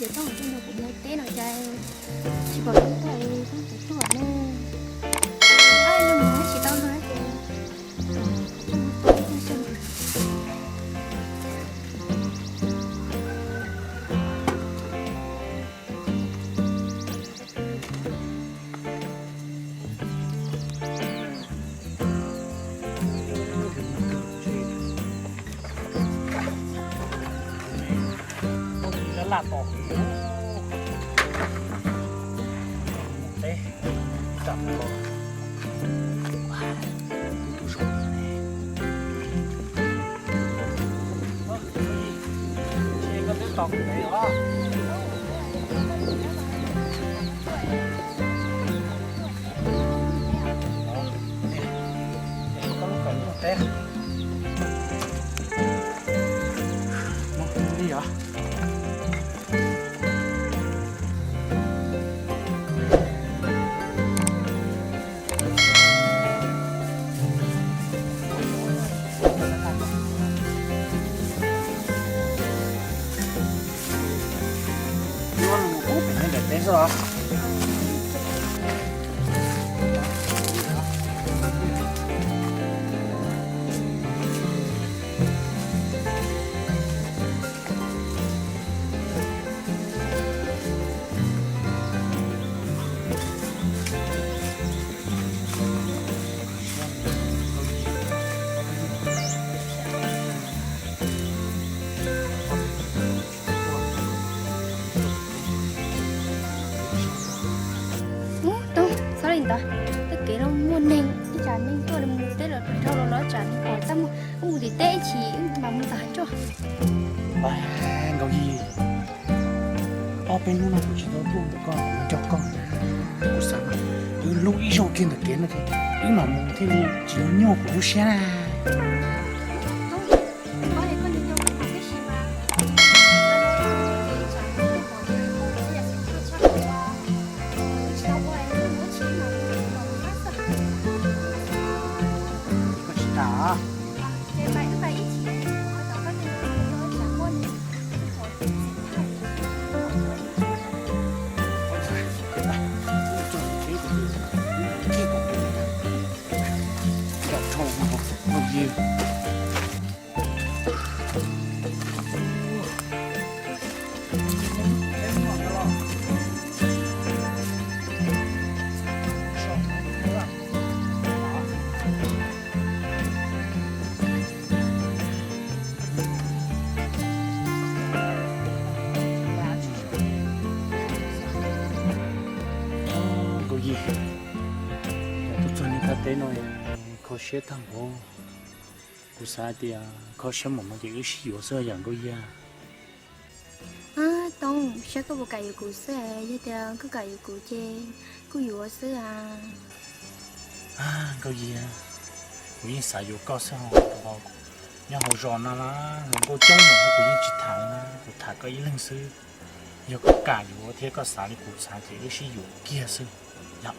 Txhob mus txog nrog kuv mus teb no cas tsis pom Toob tuaj, Toob tsis tuaj ne. Ab, nws mus tsis tau no ces laj laj tos kuv teb tam ko. Tus zoo ne. Koj twb tos kuv teb os. Koj lub kom teb. Muab li os. Ua mus pem nyob nram teb xwb los? Ub, Toob, txhob li ntawd. Tej kev no muaj neeg, ib tsam neeg tuaj mus teb los dhau los los tsam neeg pom txaj muag, wb mus tim teb ib chim wb mam mus txog hav tsuag. Nkauj Yig, ob peb hnub no kuv tsis tau tuaj ntawm koj, kuv nco koj na. Kuv xav mas wb hlub ib zaug kiag ntawm kev no ces wb mam mus thiaj li tsis nyuaj kuv lub siab na. Koj tsis tas. Nkauj Yig, tuaj txog nej thaj teb no kho siab tag npaum. Kuv xav tias kho siab npaum no ces wb sib yuav xwb yom Nkauj Yig. Toob, saib koj puas kam yuav kuv xwb, yog tias koj kam yuav kuv ces kuj yuav xwb a. Nkauj Yig, kuv yeej xav yuav koj xwb os. Nyob hauv zos no na, hluas nkauj coob npaum no kuv yeej tsis tham na, kuv tham koj ib leeg xwb. Yog koj kam yuav thiab koj xav li kuv xav ces wb sib yuav kiag xwb yom.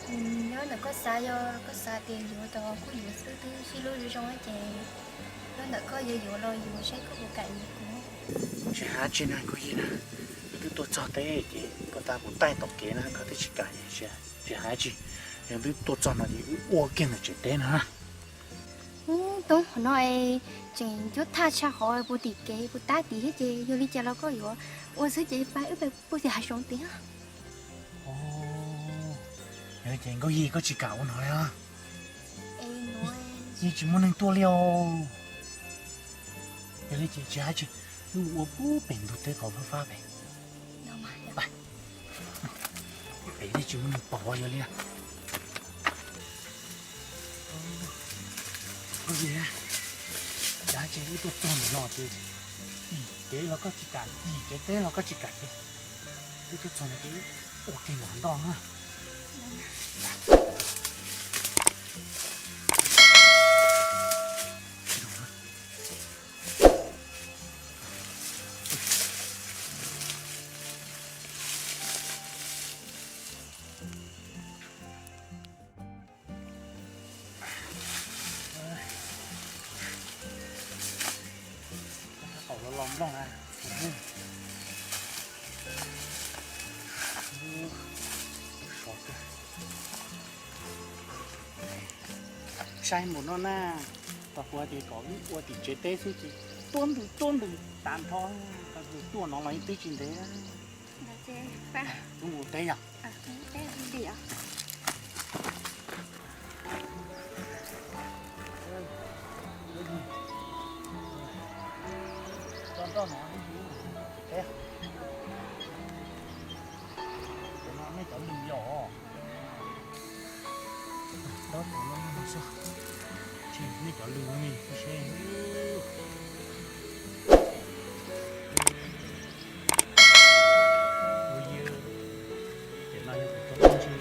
Nyob ntawm koj xav, yog koj xav tias yuav tau kuj yuav xwb, twb sib hlub zoo zoo ces nyob ntawm koj yuav yuav los yuav, saib koj puas kam yuav kuv. Tsis hais dab tsi na Nkauj Yig na, wb twb tuaj txog teb ces koj tab kuv taij tom kev na koj twb tsis kam, tsis hais dab tsi, yog twb tuaj txog no ces wb ua kiag ntawm tsev teb no na. Toob, qhov no tseem cuab thaj tshaj qhov puag tim kev puag ta tid thiab ces yog li cas los koj yuav ua xwb ces pab wb pais puag tim hav zoov tid. Yog li ces Nkauj Yig koj tsis kam ua no li os? Yeej tsis muaj neeg tuaj li os. Yog li ces tsis hais dab tsi, wb mus ua puag pem ntug teb qhov fab fab pem. Pem yeej tsis muaj neeg pom yog li. Nkauj Yig, cas ces wb tuaj txog ntawm no ces tim kev los koj tsis kam, tim tsev teb los koj tsis kam ces wb tuaj txog no ces wb ua kiag ntawm ntoj na. Qaum los los nplooj na. Saib mus no na, tau kuv tias kom wb ua tim tsev teb xwb ces tuab ntws tuab ntws tas nrho, koj tuaj no los yeej twb tsis ntev. Mus teb yog. Nej cov lws yog. Dob tau no no xwb. Tsis nej cov lws me seb. Kuv yawg, ces no yog kuv tau ib ntsis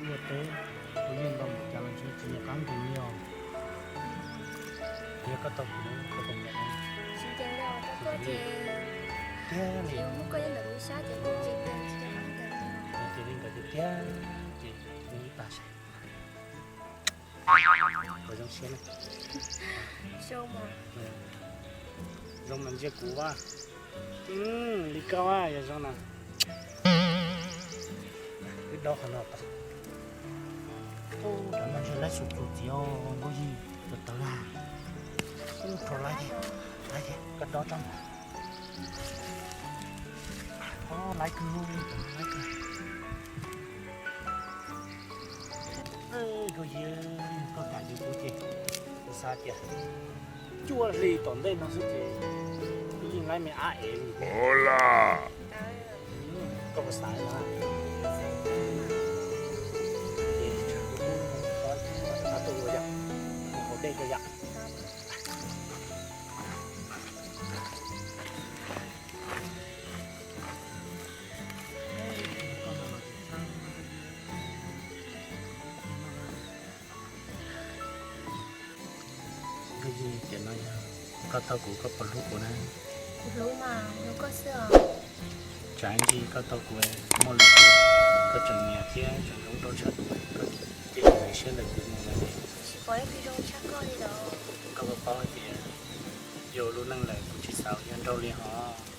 luaj teb, kuv yawg nkaus mus cas los ntshe tsis nco qab nkees li os. Yog koj tau kuv, koj tau kuv. Tiag li. Ces li ntawd tiag tiag ces kuv ib tag saib. Zoo siab na. Zoo mas ntsia kuv a. Li koj a yog zoo na. Wb dob qhov no tau. Cov no ntshe laib xus plhu txiv os Nkauj Yig, tawv tawv a. Rau laib thiab, laib thiab, koj dob tsob ntawd. Laib kawg, laib kawg. Nkauj Yig, koj kam yuav kuv ces kuv xav tias cuaj hli tom ntej no xwb ces yeej laib me ab ev li. Koj puas xav li no? Ces tsam kuv kuj rov qab tuaj ua yom, mus haus dej rau yom. Nkauj Yig, tiam no yog koj tau kuv koj puas hlub kuv na? Kuv hlub mas, hlub koj xwb os. Tsam ib ntsis koj tau kuv muaj lus tias koj tseem nyiam thiab tseem hlub rau tshaj kuv, koj cia li siab ntawm kuv mus lawm. Tsis pom ib tug zoo tshaj koj li los. Koj puas paub hais tias yog lub neej lawm kuv tsis xav ua yawg nraug li hos.